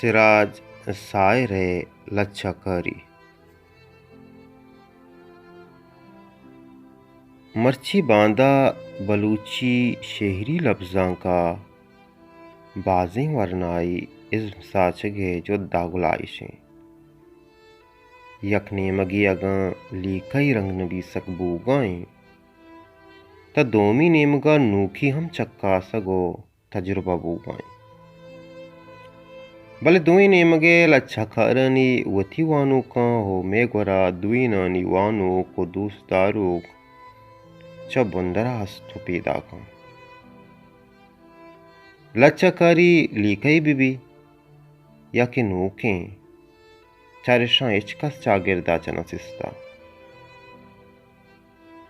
سراج ساحر ءِ لچہ کاری۔ مرچی باندا بلوچی شعری لبزانک ءَ بازیں ورنائی ازم ساچگ ءِ جھد ءَ گلائیش ایں۔ یک نیمگے اگاں لیکہی رنگ نبیسگ بوگا ایں، تہ دومی نیمگ ءَ نوکی ہم چکاسگ ءُ تجربہ بوگا ایں۔ بلے دوئیں نیمگ ءِ لچہ کارانی وتی وانوکاں ءُ مئے گورا دوئینانی وانوک ءُ دوست داروک چہ بندر ءَ ہست ءُ پیداکاں۔ لچہ کاری لیکہی بہ بی یا کہ نوکیں، چرشاں ہچ کس چاگرد ءَ چہ نہ سستا۔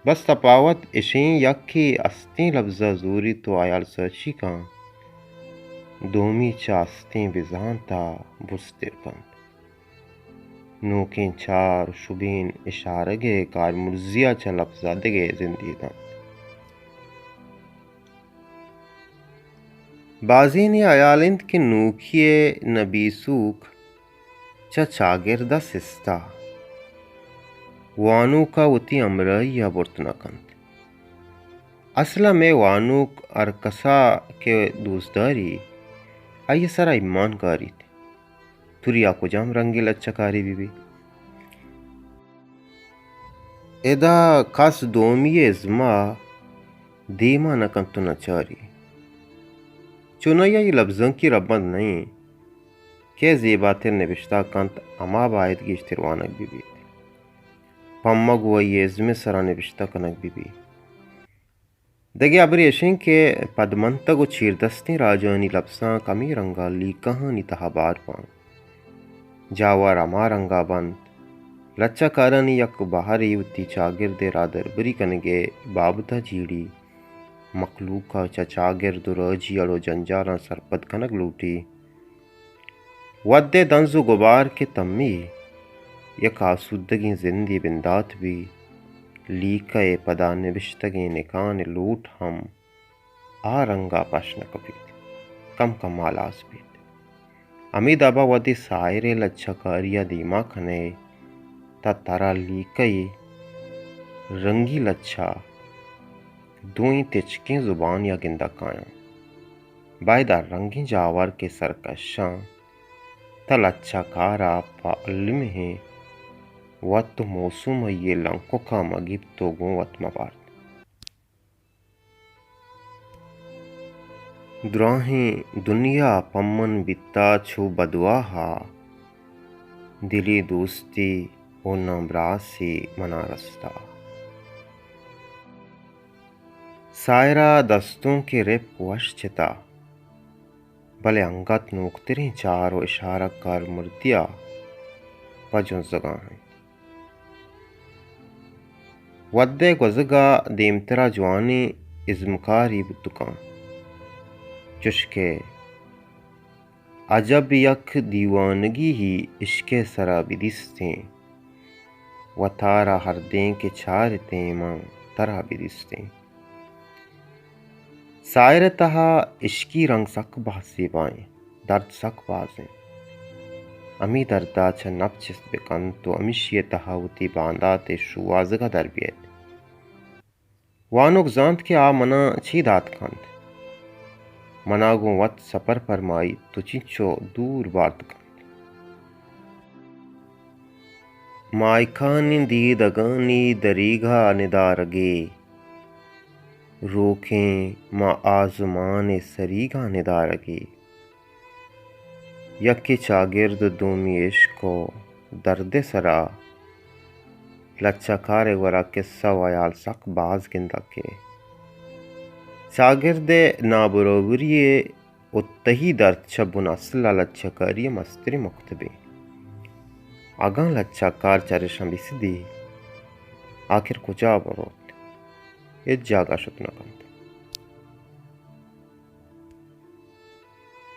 بس تپاوت اشیں، یکے استیں لبز ءَ زوریت ءُ ہیال سرچی کن، دومی چہ استیں بزانت ءَ برزتر کنت۔ نوکیں چار ءُ شبین اشارگ ءِ کارمرزی ءَ چہ لبز ءَ دگہ زندے دنت۔ بازینے ہیال انت کہ نوکی ءِ نبیسوک چہ چاگرد ءَ سستا، وانوک ءَ وتی ہمراہی ءَ برت نہ کنت۔ اسل ءَ مئے وانوک ہر کس ءَ کہ دوست داری، آئی ءِ سرا ایمان کاریت۔ تریا کجام رنگیں لچہ کاری بہ بیت؟ ادا کس دومی ءِ ازم ءَ دیما نہ کنت ءُ نہ چاری۔ چونائی ءَ اے لبزانکی رھبند نہ ایں کہ زیباتر نبشتہ کنت، ہما باید گیشتر وانگ بہ بیت۔ پمگ ءُ آئی ءِ ازم ءِ سرا نبشتہ کنگ بہ بیت۔ دگہ ہبرے اش انت کہ پدمنتگ ءُ چیردستیں راجانی لبزانک ہمے رنگ ءَ لیکہانی تہا بار باں۔ جاور ہما رنگ ءَ بنت۔ لچہ کارانی یک بہرے وتی چاگرد ءِ راہدربری کنگ ءِ بابت ءَ جیڑی، مخلوق ءَ چہ چاگرد ءُ راجی اڑ ءُ جنجالاں سرپد کنگ لوٹی۔ وھد ءِ دنز ءُ گبار کہ تمی یک آسودگیں زندے بندات بی، لیکہ ءِ پدا نبشتگیں نکان ءِ لوٹ ہم آ رنگ ءَ پش نہ کپیت، کم کم ءَ ہلاس بیت۔ ہمے داب ءَ وھدے ساحر ءِ لچہ کاری ءَ دیما کن ئے، تہ ترا لیکہ ءِ رنگی لچہ دوئیں تچکیں زبان ءَ گندگ کایاں۔ باید ہر رنگیں جاور کہ سرکشاں، تہ لچہ کار ءَ پہ المیں وت ءُ موسم ءِ لنکک ءَ مہ گیپت ءُ گوں وت مہ بارت۔ دراہیں دنیا پمن بیتا چو بدواہا، دلی دوستی ءُ ناں براسی منا رستا۔ ساحر ءِ دستونک ءِ رپک وش چتا، بلے انگت نوکتریں چار ءُ اشارگ کارمردی ءَ پہ جنزگاں انت۔ وھد ءِ گوزگ ءَ دیمترا جوانیں ازمکارے بوت کنت، چوشکہ عجب یک دیوانگی ہی عشق ءِ سرا بدیستیں، وتارا ہردیں کہ چارتیں من ترا بدیستیں۔ ساحر ءِ تہا عشقی رنگ سک باز زیبائیں، درد سک باز انت۔ ہمے درد ءَ چہ نپ چست بہ کنت ءُ ہمیشی ءِ تہا وتی باندات ءِ شوہازگ ءَ در بیت۔ وانوک زانت کہ آ منا چے دات کنت۔ منا گوں وت سپر پرمائیت ءُ چنچو دور بارت کنت۔ ماہکانیں دیدگانی دریگا ندارگے، روکیں ماں آزمان ءِ سریگا ندارگے۔ یکے چاگرد ءُ دومی عشق ءُ درد ءِ سرا۔ لچہ کار ءِ گورا کسہ ءُ ہیال سک باز گندگ ءَ۔ چاگرد ءِ نابرابری ءُ تہی درد چہ بن اسل ءَ لچہ کاری ءِ مستریں مکتبے۔ اگاں لچہ کار چرشاں بسدی، آخر کجا بروت؟ ہچ جاگہ شت نہ کنت۔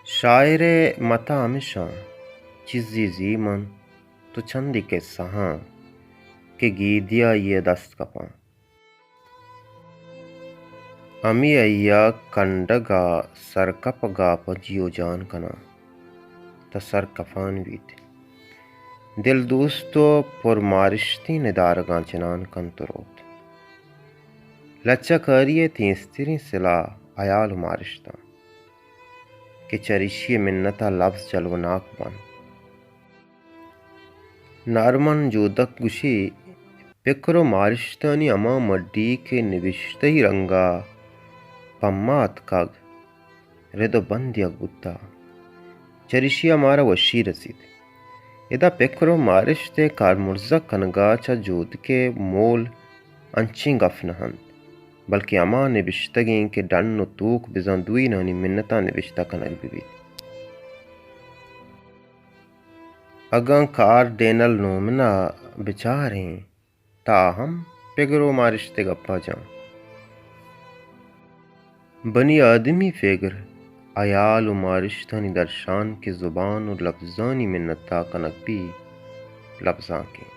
شاعر ءِ متاں ہمیشاں چیزے زیمن تو چندے کسہاں کہ گیدی آئی ءِ دست کپاں۔ ہمے آئی ءَ کنڈگ ءَ سرکپگ ءَ پہ جی ءُ جان کناں۔ تہ سر کفان بیت۔ دل دوست ءُ پر مارشتیں ندارگاں چنان کنت ءُ روت۔ لچہ کاری ءِ تیزتریں سلاہ ہیال ءُ مارشتاں کہ چریشی ءِ منت ءَ لبز جلوناک بنت۔ نارمن جودک گوشی، پکر ءُ مارشتانی ہما مڈی کہ نبشتہی رنگ ءَ پہ ما اتکگ، رد ءُ بند دیگ بوتہ، چریشی ءَ مارا وشی رسیت۔ ادا پکر ءُ مارشت ءِ کارمرزگ کنگ ءَ چہ جودک ءِ مول انچیں گپ نہ انت، بلکیں ہما نبشتگ ایں کہ ڈن ءُ توک بزاں دوئینانی منت ءَ نبشتہ کنگ بہ بیت۔ اگاں کارڈینل نومن ءَ بچاریں، تہ آ ہم پگر ءُ مارشت ءِ گپ ءَ جاں۔ بنی آدمی فگر، ہیال ءُ مارشتانی درشان کہ زبان ءُ لبزانی منت ءَ کنگ بی، لبزانک ایں۔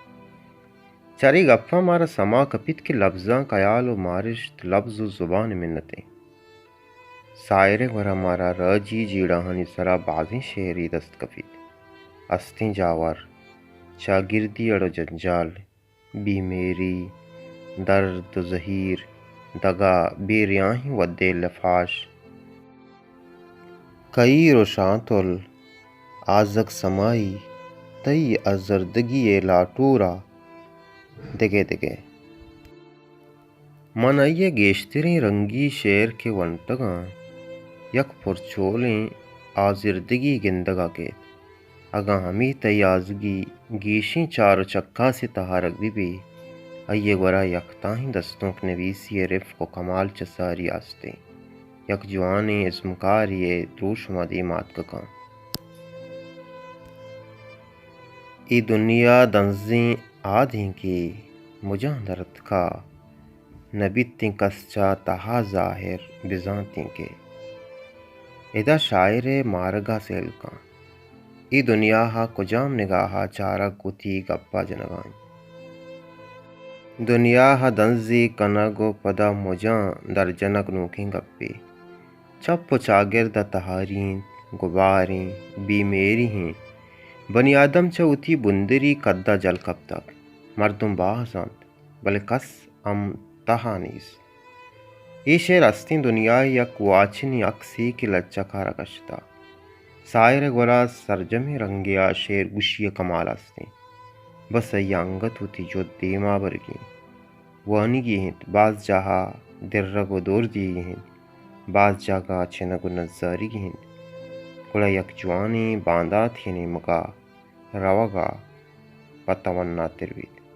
چرے گپ ءَ مارا سما کپیت کہ لبزانک ہیال ءُ مارشت، لبز ءُ زبان ءِ منت ایں۔ ساحر ءِ گورا مارا راجی جیڑہانی سرا بازیں شعرے دست کپیت۔ استیں جاور، چاگردی اڑ ءُ جنجال، بے مہری، درد ءُ زہیر، دگہ بے ریاہیں وھدے لفاش، کہیر ءُ شانتل، آزگ سمائی، تئی آزردگی ءِ لاٹور ءَ دگہ دگہ۔ من آئی ءِ گیشتریں رنگی شعر کہ ونتگ آں، یک پرچولیں آزردگی گندگ ءَ کیت۔ اگاں ہمے تئی آزگی گیشیں چار ءُ چکاسے تہارگ بہ بی، آئی ءِ گورا یکتاہیں دستونک نویسی ءِ رفق ءُ کمال چہ ساری است ایں۔ یک جوانیں ازمکارے ءِ دروشم ءَ دیم ءَ آتکگ آں۔ اے دنیا دنزیں آدینکے مجاں در اتکا، نہ بیتیں کس چہ تہا ظاہر، بزانتیں کہ ادا شاعر ءِ مارگ ءَ سیل کن۔ اے دنیا ءَ کجام نگاہ ءَ چارگ وتی گپ ءَ جنگ ءَ انت۔ دنیا ءَ دنزے کنگ ءُ پدا مجاں در جنگ نوکیں گپے۔ چپ ءُ چاگرد ءَ تہاری انت، گبار انت، بے مہری انت۔ بنی آدم چہ وتی بندری کد ءَ جل کپتگ۔ مردم باز انت، بلے کس ہم تہا نیست۔ اے شعر استیں دنیا ءِ یک واچنی عکسے کہ لچہ کار ءَ کشتہ۔ ساحر ءِ گورا سرجمیں رنگے ءَ شعر گوشی ءِ کمال استیں۔ بس آئی ءَ انگت وتی جہد دیما برگی انت۔ وانگی انت، باز جاہ ءَ درگ ءُ دور دیگی انت، باز جاگہ ءَ چنگ ءُ نزاریگی انت، گڑا یک جوانیں بانداتے ءِ نیمگ ءَ روگ ءَ پہ تواناتر بیت۔